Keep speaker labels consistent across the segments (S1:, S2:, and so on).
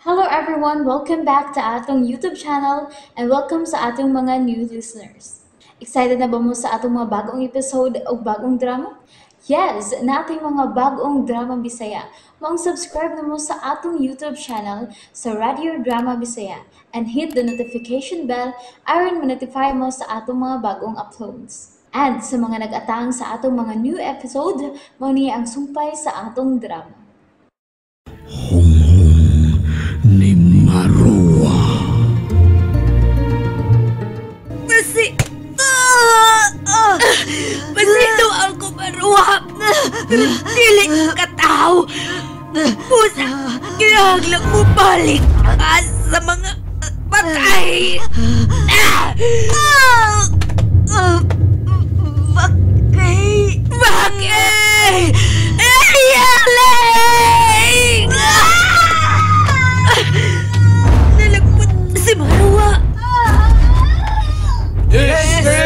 S1: Hello everyone! Welcome back to atong YouTube channel and welcome sa atong mga new listeners. Excited na ba mo sa atong mga bagong episode o bagong drama? Yes! Nating mga bagong drama Bisaya. Maong subscribe na mo sa atong YouTube channel sa Radio Drama Bisaya and hit the notification bell aron ma-notify mo sa atong mga bagong uploads. And sa mga nag-atang sa atong mga new episode, mao ni ang sumpay sa atong drama.
S2: Hunghong ni Marua.
S3: Masito ako, Marua. Dili ka tao. Pusa, kinahanglan mo balik ka sa mga patay. Bakit? Bakit? Ay, nalagpot si Marua.
S4: Este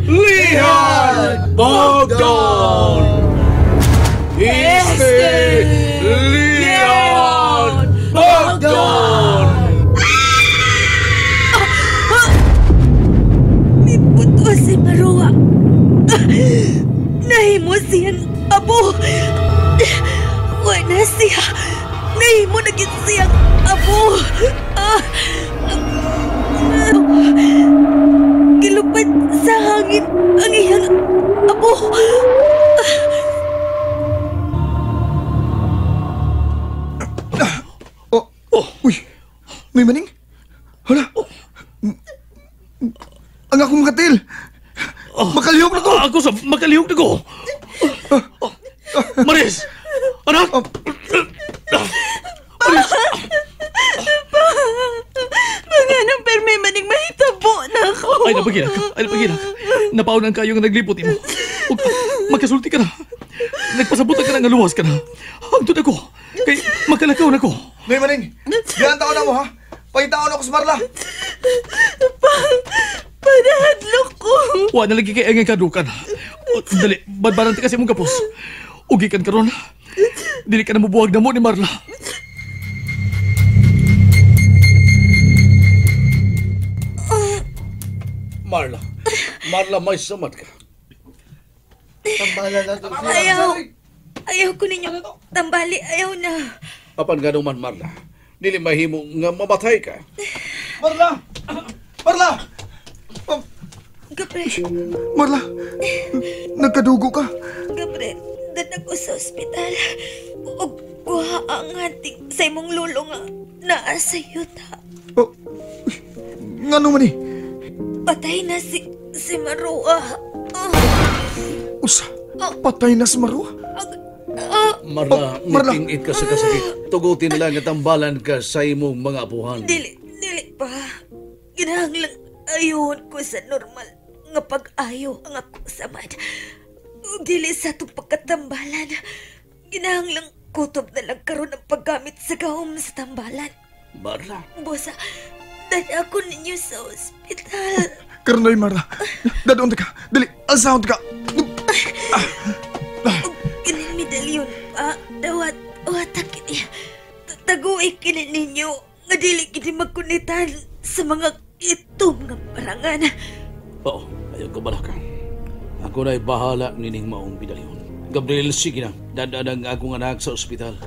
S4: Leon Bogdan! Este Leon Bogdan!
S3: Miputo si Marua. Nahimo siyang abo. Wala siya. Nahimo na gid siyang abo. Gilupad sa hangin ang iyang abo.
S5: Oh, oh, uy, may maning? Hala. Ang akong makatil. Makalihok na ko.
S4: Ako sa makalihok na ko. Maris! Anak!
S3: Maris! Mga nang perme maning mahitabo na ako.
S4: Ay, napaginak. Ay, napaginak. Napaunan kayo nga naglipot mo. Magkasulti ka na. Nagpasabutan ka na nga luwas ka na. Hangtod ako. Kay makalakaw na ko.
S5: May maning. Diyan taon na mo, ha? Pagitaon ako sa Marla.
S3: Panahadlok ko.
S4: Wa na lagi kay engeng kadukan. Dali, badbaran ti kasi mong kapos. Ugikan karon. Dili ka na mubuhag na mo ni Marla.
S6: Marla. Marla, may samad ka.
S5: Tambalan na to.
S3: Ayaw. Ayaw ko ninyo. Tambali, ayaw na.
S6: Apan nga naman, Marla. Dili mahimo nga mamatay ka.
S5: Marla! Marla! Oh.
S3: Gabriel.
S5: Marla, nagkadugo ka.
S3: Gabriel, dad ako sa ospital. O kuha ang hanting sa imong lolo nga naa sa yuta.
S5: Oh, ngano man eh?
S3: Patay na si Marua.
S5: Usa, patay na si Marua?
S6: Marla, oh, Marla. Ngitingit ka sa kasakit. Tugutin na lang at tambalan ka sa imong mga apuhan.
S3: Dili, dili pa. Kinahanglang ayon ko sa normal nga pag-ayo ang ako samad. Dili sa itong pagkatambalan. Kinahanglang kutob na lang karon ang paggamit sa gahom sa tambalan.
S6: Marla?
S3: Bosa, dad ako ninyo sa ospital.
S5: Karoon Marla. Dadoon ka. Dali, alsahon ka.
S3: Kining medalyon pa. Dawat, watak kini. Taguin kini ninyo. Nga dili kini magkunitan sa mga itom nga parangan.
S6: Oo, ayaw ka balaka. Ako na'y bahala nining maong medalyon. Gabriel, sige na. Dadaan ang akong anak sa ospital.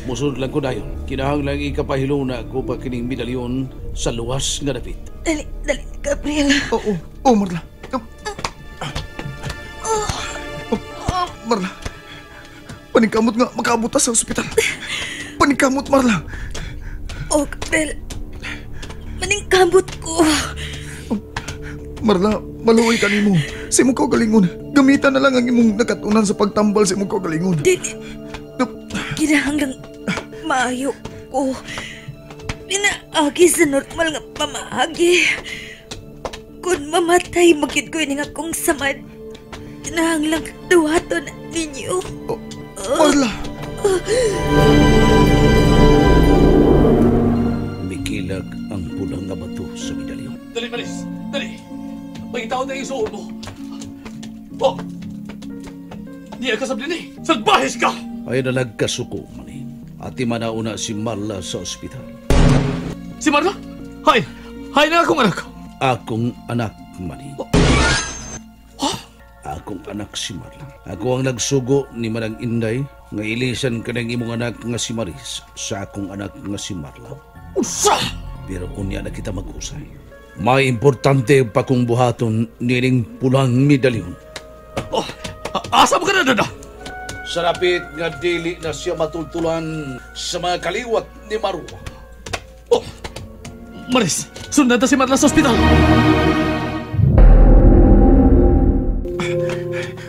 S6: Musunod lang ko dayon. Kinahanglang ikapahiluna ko pa kining medalyon sa luwas nga dapit.
S3: Dali, dali, Gabriel.
S5: Oo, oo, Marla. Oh, Marla, paningkamot nga makaabot ta sa ospital. Paningkamot, Marla.
S3: Oh, Gabriel. Maningkamot ko.
S5: Oh, Marla, maluoy ka nimo. Sa imong kaugalingon. Gamitan na lang ang imong nakatunan sa pagtambal sa imong kaugalingon.
S3: Dili. Kinahanglang maayo ko. Pinaagi sa normal nga pamaagi. Kung mamatay, magid ko ining akong samad. Kinahanglang duhaton ninyo.
S5: Oh, Marla!
S6: Mikilag ang pulang nga bato sa medalyon.
S4: Dali, Maris! Dali! Pagitaon na yung suod mo! Oh! Niya ka sablin eh! Salbahis ka!
S6: Ay na nagkasuko, mani. At imanauna si Marla sa ospital.
S4: Si Marla? Hay! Hay na akong anak!
S6: Akong anak, Manny. Huh? Akong anak si Marla. Ako ang nagsugo ni Manang Inday nga ilisan ka ng imong anak nga si Maris sa akong anak nga si Marla.
S4: Usa!
S6: Pero unya na kita mag-usay. May importante pa kong buhaton nining pulang medalyon.
S4: Oh, asa mo ka na, Dada?
S6: Sa rapit nga dili na siya matultulan sa mga kaliwat ni Marwa.
S4: Oh, Maris, sundan ta si Marla sa ospital.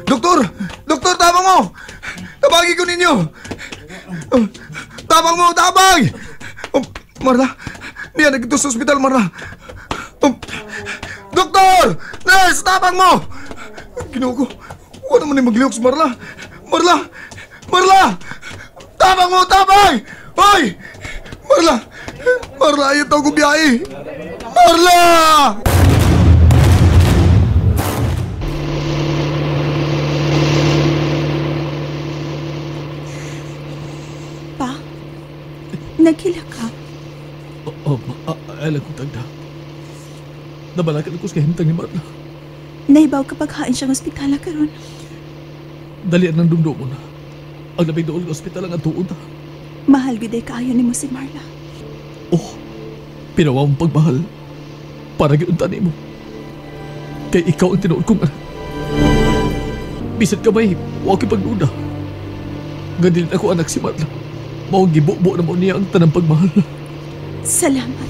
S5: Doktor! Doktor, tabang mo! Tabangin ko ninyo! Tabang mo! Tabang! Marla, niya nagito sa ospital, Marla. Doktor! Nurse! Tabang mo! Ginoo ko, wala naman yung maglihok si Marla. Marla! Marla! Tabang mo! Tabang! Hoy! Marla! Marla, ayaw tao ko biyahe! Marla!
S7: Pa, naghila ka?
S4: Oh, alam kong tagda. Nabalakan ako sa kahimtang ni Marla.
S7: Naibaw kapag hain siyang ospitala karon.
S4: Dalian ng dumdumon. Ang labing dool ng ospital ang atuon ta.
S7: Mahal gud ay kaayo nimo si Marla.
S4: Oh, pinawa mong pagmahal para giunta nimo. Kay ikaw ang tinuod kong anak. Bisan kamay, wa ko'y pagduda. Nga dili ako anak si Marla. Maong gibubo na mo niya ang tanang pagmahal.
S7: Salamat.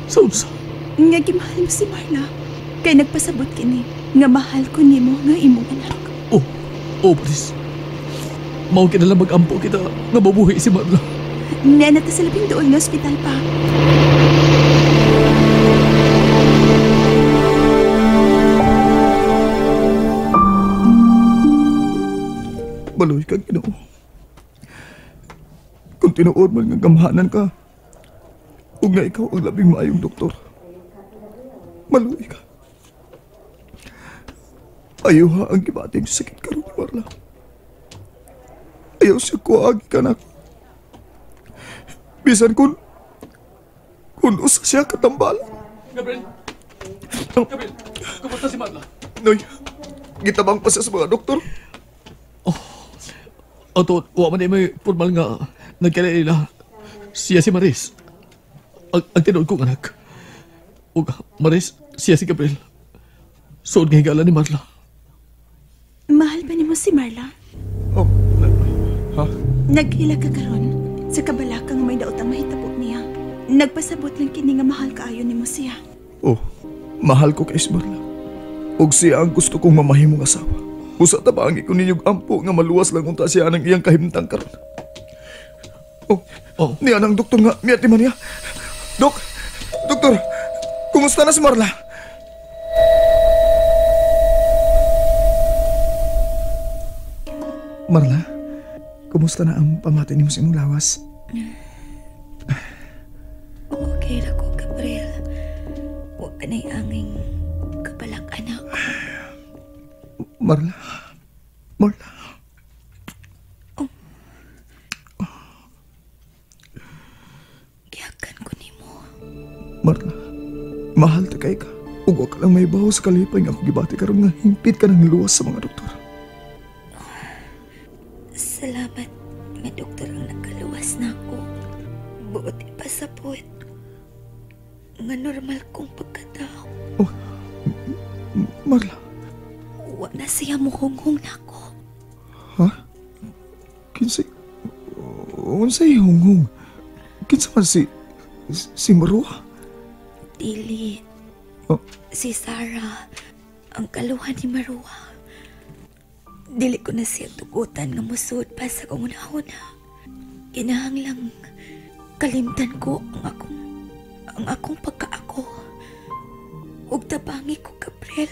S4: Sa unsa?
S7: Nga gimahal mo si Marla. Kay nagpasabot kini nga mahal ko nimo nga imong anak.
S4: Oh, oh, please. Mao kinala mag-ampo kita nga mabuhi si Marla.
S7: Niya na ta sa labing dool nga ospital pa.
S5: Baloy ka, Ginoo. Kung tinuod man nga gamhanan ka, ug nga ikaw ang labing maayong doktor, maluoy ka. Ayuha ang gibating sakit karon ni Marla. Ayaw siya kuagi ka na. Bisan kung usa siya katambalan.
S4: Gabriel! Gabriel! Kumusta si Marla?
S5: Noy, gitabang pa siya sa mga doktor.
S4: Oh, ato, wa man may formal nga nagkalaila. Siya si Maris. Ang tinuod kong anak. Ug Maris, siya si Gabriel. Suod nga higala ni Marla.
S7: Mahal ba nimo si Marla?
S5: Oh, ha?
S7: Naghila ka karon sa kabalaka nga may daot ang mahitabo niya. Nagpasabot lang kini nga mahal kaayo nimo siya.
S5: Oh, mahal ko kay si Marla. Ug siya ang gusto kong mamahimong asawa. Usa tabangi ko ninyog ampo nga maluwas lang unta siya ng iyang kahimtang karon. Oh, oh, niya nang doktor nga miati man niya. Dok, doktor, kumusta na si Marla? Marla, kumusta na ang pamati nimo sa imong lawas?
S3: Okay ra ko, Gabriel. Wa ka na'y anging kabalak, anak.
S5: Marla, Marla.
S3: Oh. Gihagan ko nimo.
S5: Marla, mahal ta kay ka. Ug wa ka lang may baho sa kalipay nga ako gibati karon nga hingpit ka ng luwas sa mga doktor.
S3: Salamat nga doktor ang nakaluwas na ako. Buot ipasabot nga normal kong pagkatao.
S5: Oh, Marla.
S3: Wa na siya muhunghong nako.
S5: Ha? Kinsay? Unsay hunghong? Kinsa man si Marwa?
S3: Dili.
S5: Oh.
S3: Si Sarah, ang kaluhan ni Marwa. Dili ko na siya tugutan nga musud pa sa kong una-una. Kinahanglang kalimtan ko ang akong pagkaako. Ug tabangi ko, Gabriel,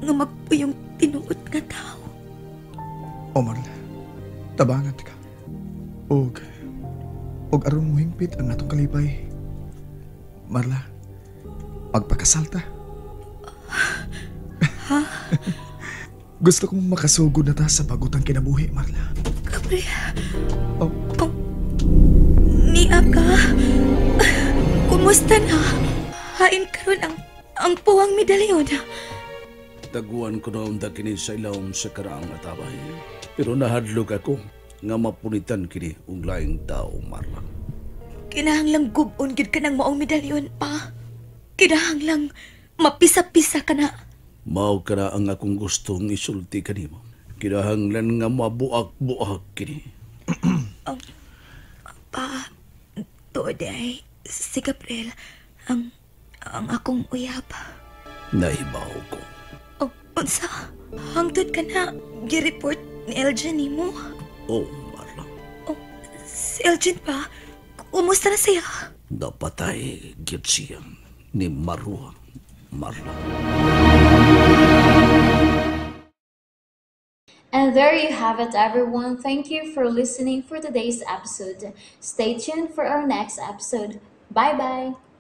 S3: nga magpuyong tinuod nga tao.
S5: O Marla, tabangan ka. Og aron mohingpit ang atong kalipay. Marla, magpakasal ta.
S3: Ha?
S5: Gusto kong makasugod na ta sa bagutang kinabuhi, Marla.
S3: Gabriel.
S5: Oh.
S3: Oh, Kumusta na? Hain karon ang puwang medalyon.
S6: Taguan ko na unta kini sa ilawom sa karaang atabay. Pero nahadlok ako nga mapunitan kini og laing tao, Marla.
S3: Kinahanglang gub-on gyud ka ng maong medalyon pa. Kinahanglang mapisa-pisa ka na.
S6: Mao ka na ang akong gustong isulti kanimo. Kinahanglan nga mabuak-buak kini.
S3: Pa, tuod ay si Gabriel ang akong uyab.
S6: Nahibaw ko.
S3: Oh, unsa? Hangtod ka na gi-report ni Elgin nimo?
S6: Oh, Marla.
S3: Oh, si Elgin pa? Kumusta na siya?
S6: Napatay gyud siya ni Marwa, Marla.
S1: And there you have it, everyone. Thank you for listening for today's episode. Stay tuned for our next episode. Bye bye.